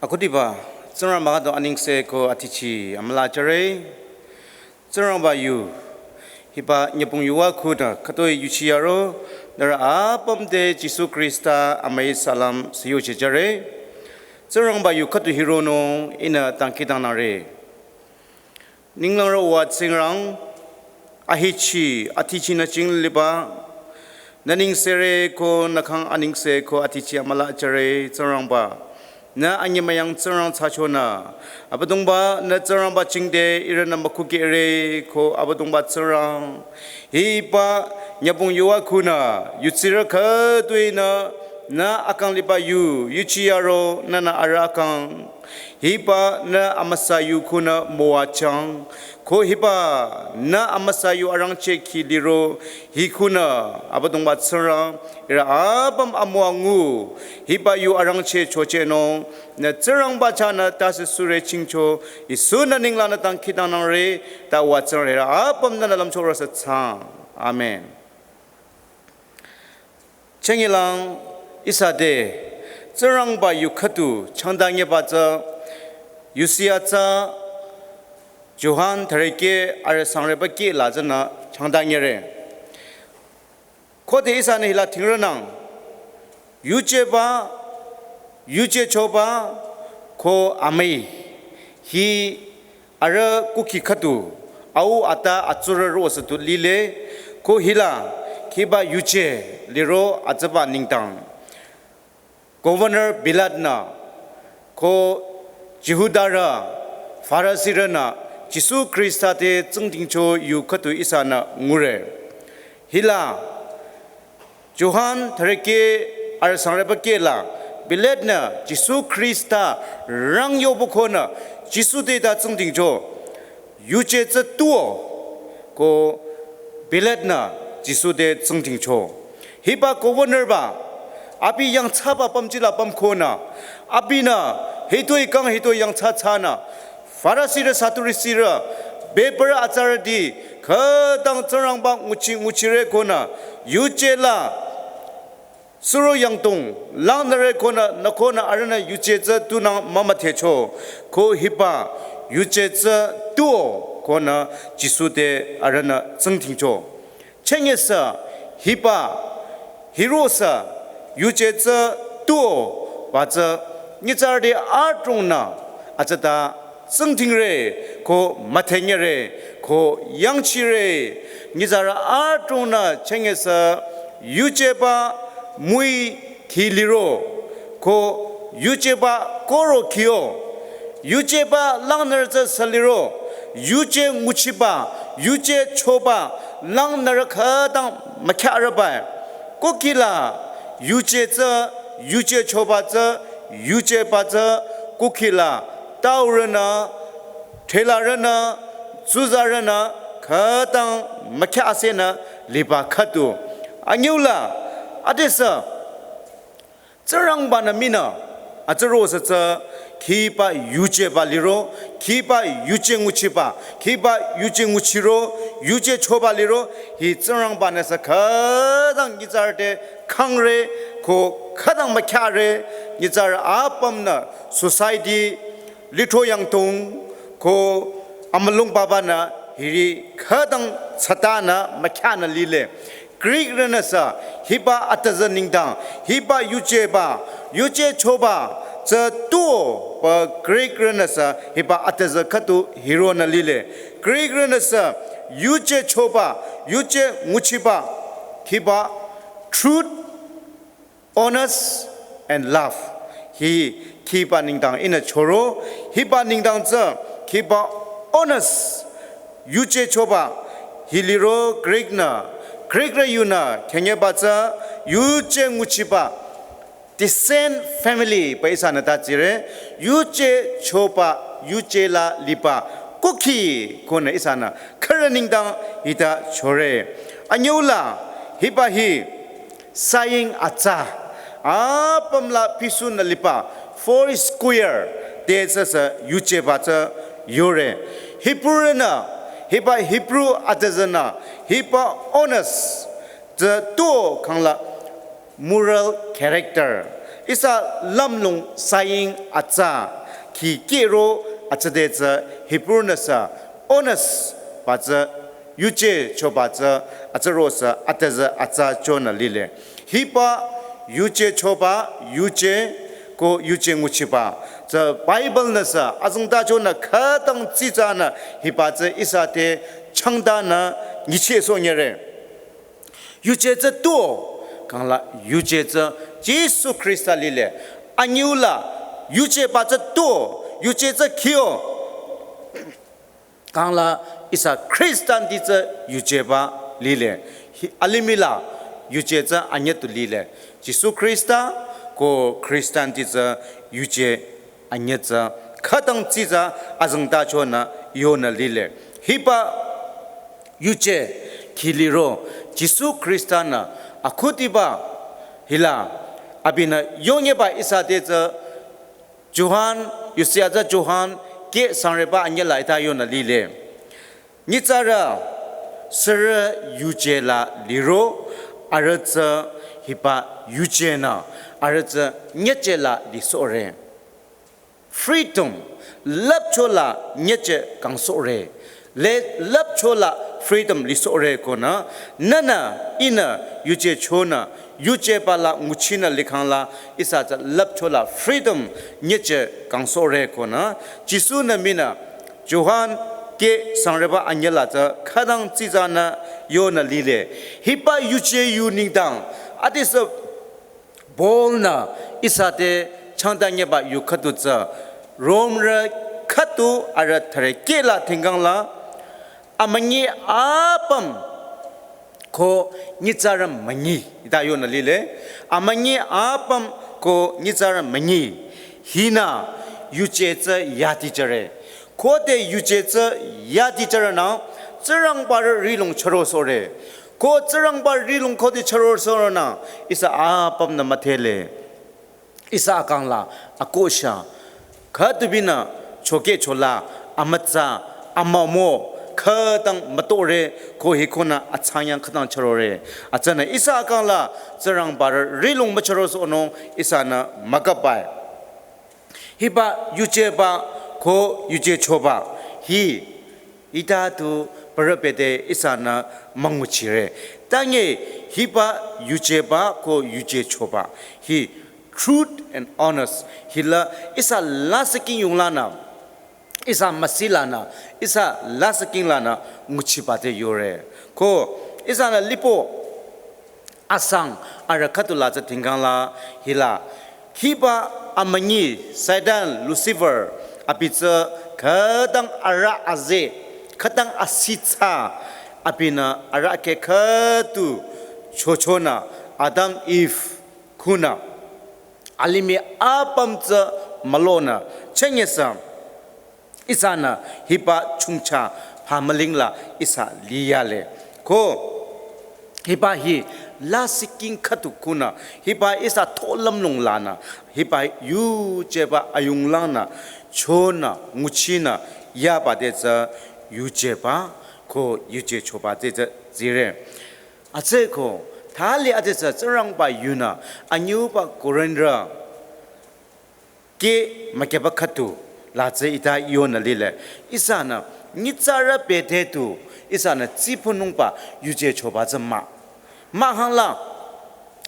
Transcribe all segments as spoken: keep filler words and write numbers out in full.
Khüdiba, Tsingrangba khüdu anengse ko atichi amüla jüre. Tsingrangba yu, hiba nyübong yuva khunü khütoi yuchiyaro, nührü apüm te Jisu Khrista amüi salam siyo jejüre. Tsingrangba yu khüdu hironung ihnü dangkhidangnangre. Ninglang rowa Tsingrang, ahechi, atichi nü jing liba, nü nengsere ko nü khyang anengse ko atichi amüla jüre Tsingrangba. Nü anyemüyang Tsingrang thsachonü, Abüdongba nü Tsingrangba jingte ihrünü mükhukehre ko Abüdongba Tsingrang. Hiba nyübong yuva khunü, yutsirü khütoi nü, nü akang liba yu, yuchiyaro, nünü arüh akang. Hiba nü amüsa yu khunü müwajüng, ko hiba nü amüsa yu arangcheh khi liro, hi khunü Abüdongba Tsingrang, ihrü apüm amüwa ngu, hiba yu arangcheh chochehnung, nü Tsingrangba chahnü tase sure jingcho, Jisu nü ninglangnü dangkhidangnangre, ta wa Tsingrang ihrü apüm nünü lümcho rosü thsaang. Amen. Chengilang ihsa te, Tsingrangba yu khüdu changdanyeba tsü, yusi atsa, Johan thürükeh arüh sangreba keh la tsünü changdanyere. Khode ihsanü hila thingrünang, yujeba, yuje choba, ko amüi, hi arüh kukhi khüdu, au ata atsurü rosü tu lile, ko hila, khiba yuje liro atsaba nengdang. Governor Pilat-nü, ko Jihudarü, Farisirünü, Jisu Khrista te tsingdhingcho yu khüdu ihsanü ngure. Hila, Johan thürükeh arüh sangreba keh la, Pilat-nü Jisu Khrista rang yobu khonü, Jisu te ta tsingdhingcho, yuje tsü tuo, ko Pilat-nü Jisu te tsingdhingcho. Hiba governor ba, abi yangthsaba pümji la püm khonü, abinü hitoi kang hitoi yangthsa thsanü, Farisirü Sadurisirü, bebürü atsarüti, khütang Tsingrangba nguchi nguchire khonü, yuje la, suro yangdong, langnüre khonü, nü khonü arühnü yuje tsü tunang mümüdhecho, ko hiba yuje tsü tuo khonü Jisu te arühnü tsingdhingcho. Chengesü hiba, hirosü yuje tsü tuo ba tsü nyitsarüti adrongnü atsata tsingdhingre ko müdhenyere ko yangchire, nyitsarü adrongnü chengesü yujeba müi khi liro, ko yujeba koro khio, yujeba langnürü tsü sü liro, yuje nguchiba, yuje choba, langnürü khütang mükhyarüba. Kukhi la, yuje tsü, yuje choba tsü, yujeba tsü, kukhi la, taurünü, thelarünü, tsuzarünü, khütang mükhyase nü liba khüdu. Anyüla, adesü, Tsingrangba-nü mii nü, atsürosü tsü, khiba yujeba liro, khiba yuje nguchiba, khiba yuje nguchiro, yuje choba liro, hi Tsingrangba-nü sü khütang nyitsarü te khangre, ko khütang mükhyare, nyitsarü apümnü society, lithro yangdong, ko amülung babanü hiri khütang Satanü mükhyanü lile. Greekrünü sü hiba atüzü nengdang, hiba yujeba, yuje choba, tsü tuo ba Greekrünü sü hiba atüzü khüdu hironü lile. Greekrünü sü yuje choba, yuje nguchiba, hiba truth, honest and love. Hi hiba nengdang ihnü choro, hiba nengdang tsü hiba honest, yuje choba, hi liro Greeknü, Greekrü yunü, khenyeba tsü yuje nguchiba, descent family ba ihsanü ta tsire, yuje choba, yuje la liba, kukhi khonü ihsanü, khürü nengdang hita chore. Anyüla, hiba hi, saying atsa, apüm la pisunü liba, four square, te tsü sü yujeba tsü yore. Hebrewrünü, hiba Hebrew atüzünü, hiba honest, tsü tuo khangla moral character. Ihsa lümlong saying atsa. Khi kiro atsüde tsü Hebrew nü sü ones ba tsü yuje choba tsü atsüro sü atezü atsa chonü lile. Hiba yuje choba, yuje ko yuje nguchiba tsü Bible nü sü azengta chonü khütang tsitsanü hiba tsü ihsa te changdanü nyichehsohnyere. Yuje tsü tuo, kangla yuje tsü Jisu Khrista lile. Anyüla yujeba tsü tuo, yuje tsü khio, kangla ihsa Khristanti tsü yujeba lile. Hi alimihla yuje tsü anyütu lile. Jisu Khrista ko Khristanti tsü yuje anyütsü khütang tsitsa azengta chonü yonü lile. Hiba yuje khi liro Jisu Khrista nü akhudiba hila abinü yonyeba ihsa te tsü Johan, yusi atsa Johan keh sangreba anyüla hita yonü lile. Nyitsarü sürü yuje la liro, arüh tsü hiba yuje nü, arüh tsü nyüje la lisohre. Freedom, lüpcho la nyüje kangsohre. Le lüpcho la freedom lisohre konü, nünü, ihnü, yuje chonü, yujeba la nguchinü likhang la, ihsa tsü lüpcho la freedom nyüje kangsohre konü, Jisu nü minü, Johan keh sangreba anyüla tsü khütang tsitsanü yonü lile. Hiba yuje yu nengdang, adesü Paul nü ihsa te changdanyeba yu khüdu tsü Romrü khüdu arüh thüre keh la thingkang la, amünyi apüm ko nyitsarü münyi, hita yonü lile, amünyi apüm ko nyitsarü münyi, hinü yuje tsü yadijüre. Khode yuje tsü yadijüre nü, Tsingrangbarü rihlong chürosohre. Ko Tsingrangba rihlong khode chürosohre nü, ihsa apüm nü müdhele. Ihsa akang la, akosha, khüdubinü, chokeh chola, amütsa, amümo, khütang mütohre, ko hikonü atsanyang khütang chürore. Atsünü ihsa akang la, Tsingrangbarü rihlong müchürosohnung, ihsanü mükapai. Hiba yujeba ko yuje choba, hi hita tu parü bete ihsanü münguchire. Tange hiba yujeba ko yuje choba, hi truth and honest. Hila ihsa lasihking yunglanü, ihsa müsilanü, ihsa lasihking lanü nguchiba te yore. Ko ihsanü lipo asang arüh khüdu la tsü thingkang la hila. Hiba amünyi Satan Lucifer abi tsü khütang arüh aze, khütang asitsa abinü arüh keh khüdu chochonü Adam Eve khunü alimih apüm tsü mülonü chenyesü ihsanü hiba chongcha phamüling la ihsa liyale. Ko hiba hi lasihking khüdu khunü hiba ihsa tholümlong lanü hiba yujeba ayunglangnü chonü nguchinü yaba te tsü yujeba ko yuje choba te tsü zire. Atsü ko thali ade tsü Tsingrangba yunü anyüba Korinrü keh mükeba khüdu la tsü hita yonü lile. Ihsanü nyitsarü bete tu ihsanü tsipunungba yuje choba tsü mah. Mahkhang la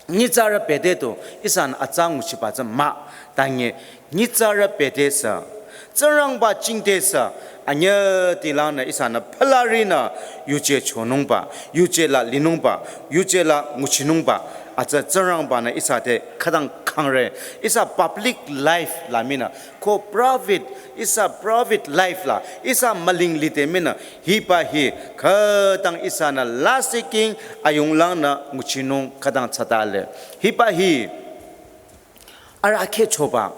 nyitsarü bete tu ihsanü atsa nguchiba tsü mah. Tange nyitsarü bete sü, Tsingrangba jingte sü, anyüti langnü ihsanü palarinü yuje chonungba, yuje la linungba, yuje la nguchinungba, atsü Tsingrangbanü ihsa te khütang kangre, ihsa public life la minü, ko private, ihsa private life la, ihsa müling lide minü, hiba hi khütang ihsanü lasihking ayunglangnü nguchinung khütang tsatale. Hiba hi arüh keh choba,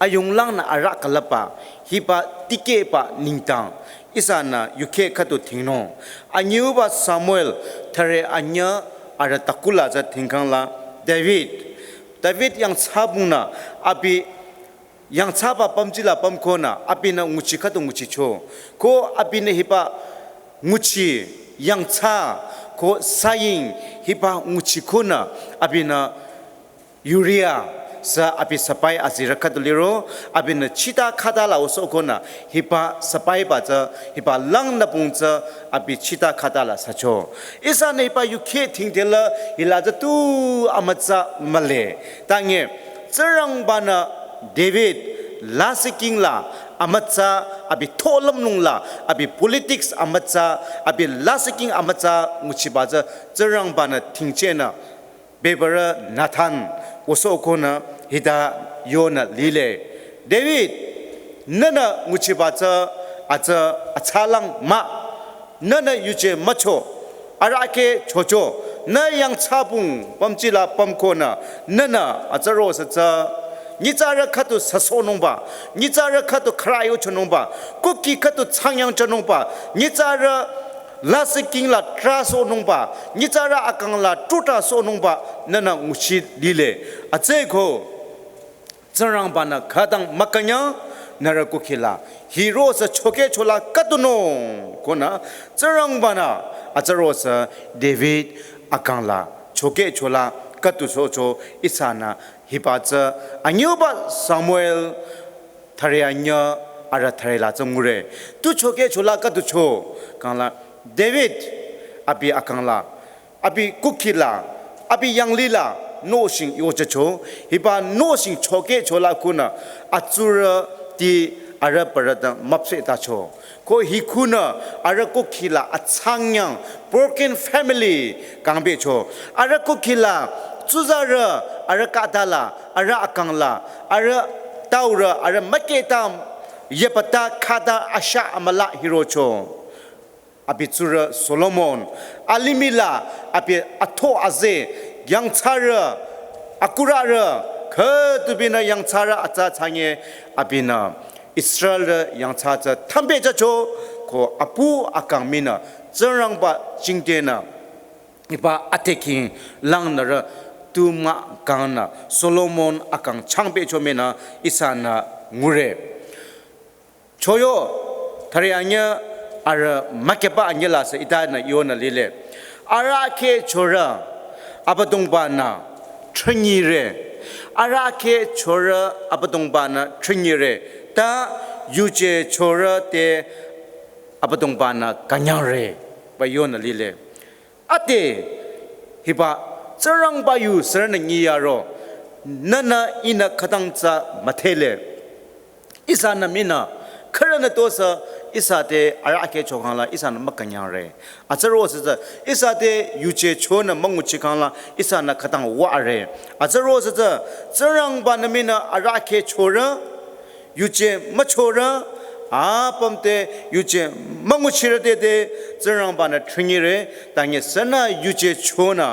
ayunglangnü arüh külüpba, hiba tikehba nengdang, ihsanü yukhe khüdu thingnung. Anyüba Samuel thüre anyü arüh takula tsü thingkang la David. David yangthsabungnü abi yangthsaba pümji la pümkonü abinü nguchi khüdu nguchicho. Ko abinü hiba nguchi yangthsa ko saying hiba nguchikonü abinü Uriah Sü abi sapai azirü khüdu liro, abinü chita khata la oso konü, hiba sapai ba tsü, hiba lang nü pung tsü, abi chita khata la sacho. Ihsanü hiba yukheh thingtela, hila tsü tu amütsa mühle. Tangi, Tsingrangbanü David, lasih king la, amütsa, abi tholüm nung la, abi politics amütsa, abi lasih king amütsa, nguchiba tsü, Tsingrangbanü thingchenü, bebürü Nathan oso konü hita yonü lile. David, nünü nguchiba tsü atsü atsalang mah, nünü yuje mücho, arahkheh chocho, nü yangthsabung pümji la püm konü, nünü atsüro sü tsü, nyitsarü khüdu süsohnungba, nyitsarü khüdu khara yochonungba, kuhki khüdu tsangyang chonungba, nyitsarü lasih king la trahsohnungba, nyitsarü akang la trutasohnungba, nünü nguchi lile. Atsüko, Tsingrangbanü khütang mükünyang, nührü kuhki la, hiro sü chokehcho la khüdunung, konü, Tsingrangbanü, atsüro sü David akang la, chokehcho la khüdusohcho ihsanü, hiba tsü, anyüba Samuel, thüre anyü, arüh thüre la tsü ngure. Tu chokehcho la khüducho, kang la, David, abi akang la, abi kuhki la, abi yanglih la, nohsheng yochacho, hiba nohsheng chokehcho la konü, atsurüti arüh parüta müpsehtacho. Ko hi konü, arüh kuhki la, atsangyang, broken family, kangbecho. Arüh kuhki la, tsuzarü, arüh khata la, arüh akang la, arüh taurü, arüh mükehta, yepata khata asha amüla hirocho. Abi tsurü Solomon, alimih la, abi atho aze, yangthsarü, akurarü, khütubinü yangthsarü atsa tsangi, abinü, Israelrü yangthsa tsü thümbechacho, ko apu akang minü, Tsingrangba jingtenü, hiba ateking langnürü tu mah kangnü Solomon akang changbecho minü ihsanü ngure. Choyo, thüre anyü arüh mükehba anyü la sü hitanü yonü lile. Arahkheh chorü, Abüdongbanü, thrinyire. Arahkheh chorü, Abüdongbanü, thrinyire. Ta yuje chorü te Abüdongbanü künyangre, ba yonü lile. Ade, hiba, Tsingrangba yu sürünü nyiyaro, nünü ihnü khütang tsü müdhele. Ihsanü minü, khürünü tosa, ihsa te arahkheh chokang la, ihsanü mükünyangre. Atsüro sü tsü, ihsa te yuje chonü münguchikang la, ihsanü khütang würe. Atsüro sü tsü, Tsingrangbanü minü arahkheh chorü, yuje müchorü, apüm te yuje münguchirü te te, Tsingrangbanü thrinyire, tangi sünü yuje chonü,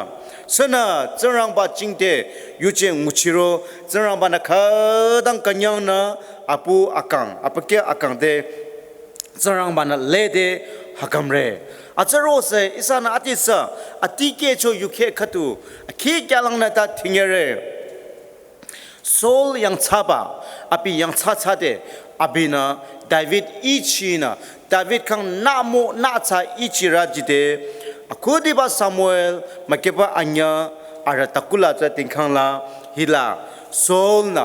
sünü Tsingrangba jingte yuje nguchiro, Tsingrangbanü khütang künyangnü, apu akang, apukeh akang te, Tsingrangbanü lede hakamre. Atsüro sü, ihsanü atisü, atikehcho yukheh khüdu, akhi kyalangnü ta thingere. Saul yangthsaba, abi yangthsa thsade, abinü David ichinü, David khyang nümo nüthsa ichirü jide, akhudiba Samuel, mükehba anyü, arüh takula tsü tingkhang la, hila, Saul nü,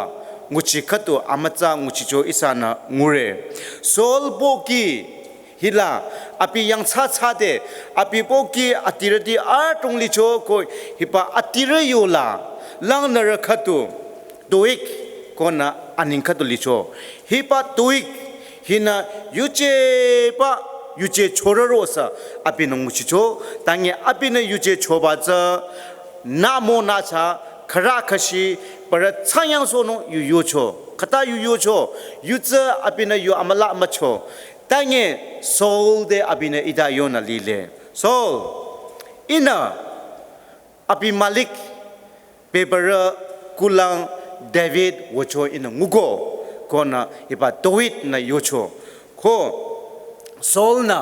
nguchi khüdu amütsa nguchicho ihsanü ngure. Saul pohki, hila, abi yangthsa thsade, abi pohki atirüti adrong licho ko hiba atirü yola, langnürü khüdu, Doeg konü aning khüdu licho. Hiba Doeg, hinü yujeba, yuje chorü ro sü, abinü nguchicho, tangi abinü yuje choba tsü, nümo nüthsa, khürü khüshi, parü tsangyang sohnung yu yocho, khüta yu yocho, yu tsü abinü yu amüla mücho. Tangi Saul te abinü hita yonü lile. Saul, ihnü abi malik bebürü kulang David wücho ihnü nguko, konü hiba Doeg nü yocho. Ko Saul nü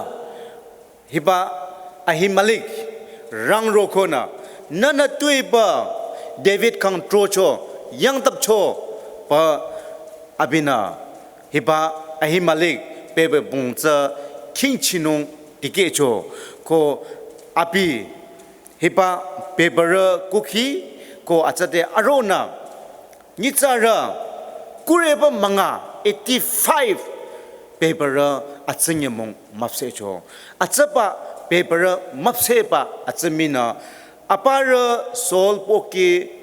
hiba Ahimelek rangro konü, nünü tuiba David khyang trocho, yangtapcho, pü abinü hiba Ahimelek bebü bung tsü khingchinung dikehcho, ko abi hiba bebürü kukhi, ko atsüde aronü Nyitsarü kureba münga eighty-five bebürü atsü nyümong müpsehcho. Atsüba bebürü müpsehba atsü mii nü aparü Saul pohki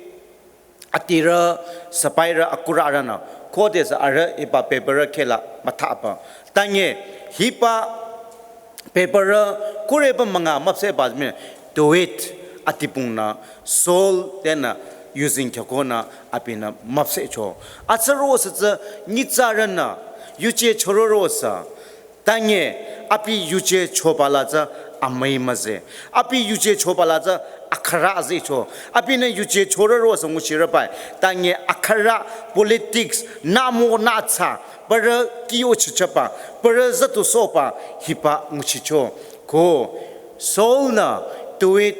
atirü, sipairü, akurü arühnü khodesü arüh hiba bebürü khehla müthaba. Tanye hiba bebürü kureba münga müpsehba mii Doeg adibongnü Saul tenü yuzeng khyükonü abinü müpsehcho. Atsü rosü tsü nyitsarünü yuje chororosü. Tanye abi yuje choba la tsü amüi müzeh. Abi yuje choba la tsü akhürü zehcho. Abinü yuje chororosü nguchirübai. Tanye akhürü politics nü mo nü tsa. Parü kyo chichaba. Parü züdusohba hiba nguchicho. Ko Saul nü Doeg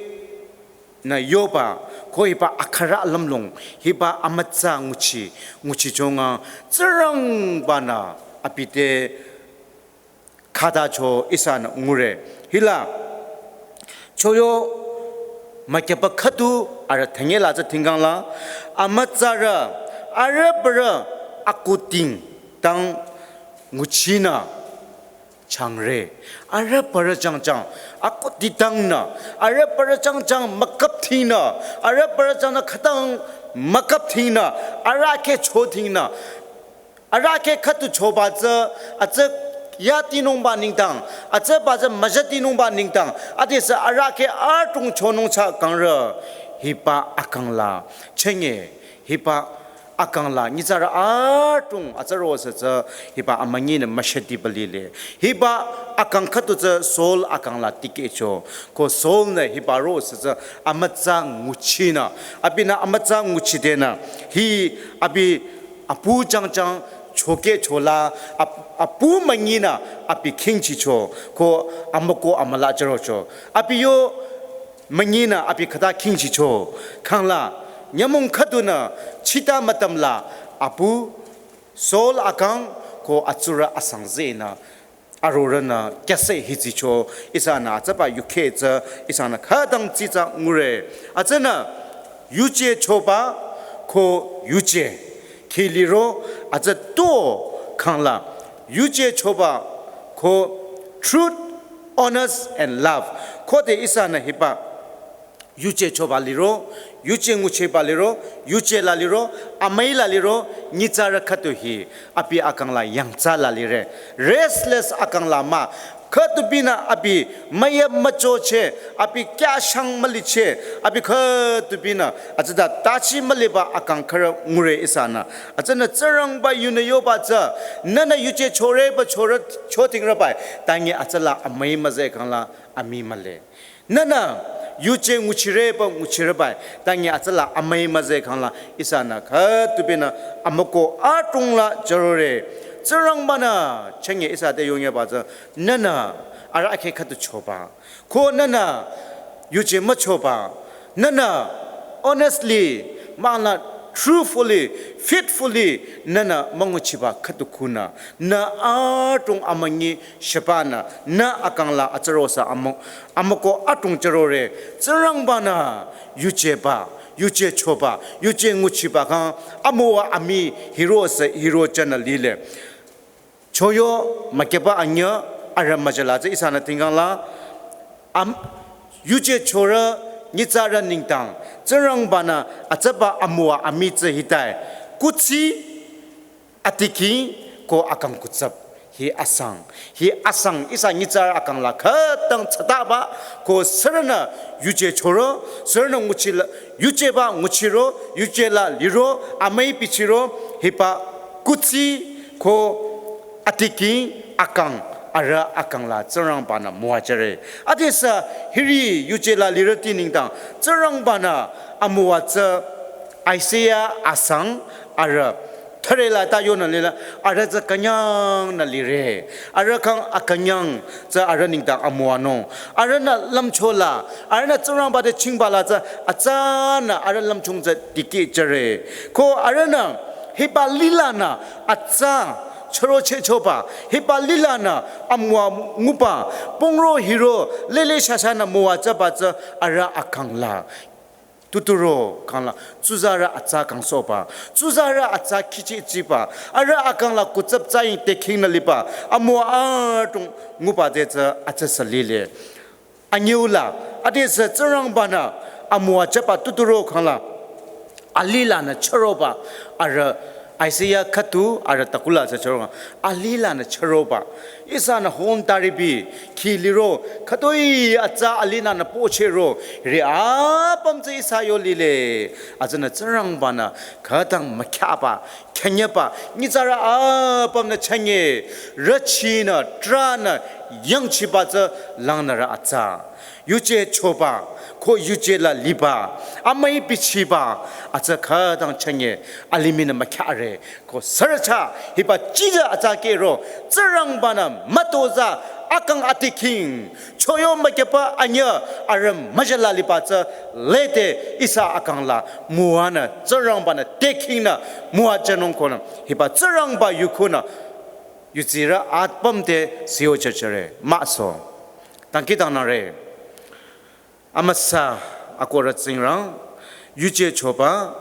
nü yoba. Ko hiba akhürü lümlong. Hiba amütsa nguchi. Nguchichonga Tsingrangbanü abi te khatacho ihsanü ngure. Hila choyo mükyaba khüdu arüh thünyela tsü tingkangla, amütsarü arüh parü akhudieng tang nguchinü changre. Arüh parü jangjang akhudieng tangnü, arüh parü jangjang mükapdhingnü, arüh parü jangnü khütang mükapdhingnü, arüh kheh chodhingnü, arüh kheh khüdu choba tsü, atsü yadinungba nengdang, atsüba tsü müjadinungba nengdang, adesü arüh kheh adrong chonung thsa kangrü, hiba akang la chenge, hiba akang la nyitsarü adrong atsü rosü tsü, hiba amünyinü müshadiba lile. Hiba akang khüdu tsü Saul akang la tikehcho. Ko Saul nü hiba rosü tsü amütsa nguchinü, abinü amütsa nguchidenü, hi abi apu jangjang chokehchola, ap-, apu münyinü abi khingchicho, ko amüko amüla chürocho. Abi yo münyinü abi khüta khingchicho. Khangla nyümong khüdunü chita mütamla apu Saul akang ko atsurü asang zehnü arorühnü kyüseh hitsicho, ihsanü atsüba yukheh tsü ihsanü khütang tsitsa ngure. Atsünü yuje choba ko yuje khi liro, atsü tu khangla yuje choba ko truth, honest and love. Khode ihsanü hiba yuje choba liro, yuje nguchiba liro, yuje la liro, amüi la liro, nyitsarü khüdu hi abi akang la yangthsa la lire. Restless akang la mah, khüdubinü abi müyüp müchocheh, abi kyashang mülicheh, abi khüdubinü atsüta tachi müliba akang khürü ngure ihsanü. Atsünü Tsingrangba yunü yoba tsü, nühnü yuje choreba chorü chodhingrübai, tanye atsüla amüi müzeh khangla amii müle. Nühnü yuje nguchireba nguchirübai, tanye atsüla amüi müzeh khangla ihsanü khüdubinü amüko adrong la chürore. Tsingrangbanü chenge ihsa te yongyaba tsü, nühnü arüh kheh khüdu choba, ko nühnü yuje müchoba, nühnü honestly, mah la truthfully, faithfully nühnü münguchiba khüdu khunü, nü adrong amünyi shibanü, nü akang la atsü rosü amü-, amüko adrong chürore. Tsingrangbanü yujeba, yuje choba, yuje nguchiba kang amüwa amii hirosü hiro chanü lile. Choyo mükyaba anyüh arüh müjala tsü ihsanü tingkangla, am, yuje chorü nyitsarü nengdang Tsingrangbanü atsüba amüwa amii tsü hitai. Kuthsi, adiking ko akang kutsap. Hi asang. Hi asang ihsa nyitsarü akang la khütang tsataba ko sürünü yuje chorü, sürünü nguchila, yujeba nguchiro, yuje la liro, amüi bichiro, hiba kuthsi ko adiking akang, arüh akang la Tsingrangbanü müwajüre. Adesü hiri yuje la lirüti nengdang Tsingrangbanü amüwa tsü Isaiah asang arüh thüre la ta yonü lila, arüh tsü künyangnü lire. Arüh kang akünyang tsü arüh nengdang amüwanung. Arühnü lümcho la, arühnü Tsingrangba te chingba la tsü atsanü arüh lümchung tsü dikehjüre. Ko arühnü hiba lilanü atsa chürochehchoba, hiba lilanü amüwa nguba, pungro hiro lele shashanü müwajüba tsü arüh akang la Tuturo khangla, tsuzarü atsa kangsohba, tsuzarü atsa khichichiba, arüh akangla kutsap tsaying tekhingnü liba, amüwa adrong nguba te tsü atsasa lile. Anyüula, adesü Tsingrangba-nü, amüwa jüba tuturo khangla, alilanü chüroba, arüh Isaiah khüdu, arüh takula tsü chüroba, alilanü chüroba. Ihsanü hon taribi, khi liro, khütoi atsa alinanü pochehro, ri apüm tsü ihsa yo lile. Atsünü Tsingrangba-nü, khütang mükhyaba, khenyeba, nyitsarü apümnü chünye, rüchinü, tranü, yangchiba tsü langnürü atsa. Yuje choba, ko yuje la liba, amüi bichiba, atsa khütang chünye, alimihnü mükhare, ko sürücha, hiba jija atsa kehro, Tsingrangba-nü mütozah, akang atekhing, choyo mükyaba anyüh, arüh müjala liba tsü, lede ihsa akangla, müwanü, Tsingrangba-nü tekhingnü, müwa jünung konü, hiba Tsingrangba yu konü, yutsirü apüm te siyo chüchüre, müso. Dangkhidangnangre. Amüsa akohrü Tsingrang, yuje choba,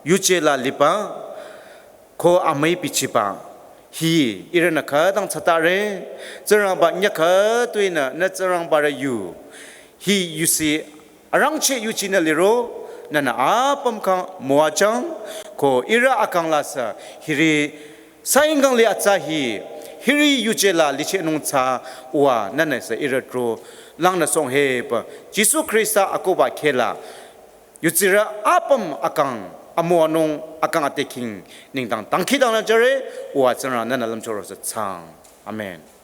yuje la liba, ko amüi bichiba. Hi, ihrünü khütang tsatare, Tsingrangba nyü khütoinü, nü Tsingrangba rü yu. Hi yusi arangcheh yuchinü liro, nünü apüm khyang müwajüng, ko ihrü akangla sü, hiri, sayingkang li atsa hi, hiri yuje la lichehnung tsü, uwa, nünü sü ihrü tro, langnü song heba, Jisu Khrista akohba khehla, yutsirü apüm akang, amüwanung akang atekhing, nengdang dangkhidangnang jüre, uwa Tsingrang nünü lümchoro sü thsaang. Amen.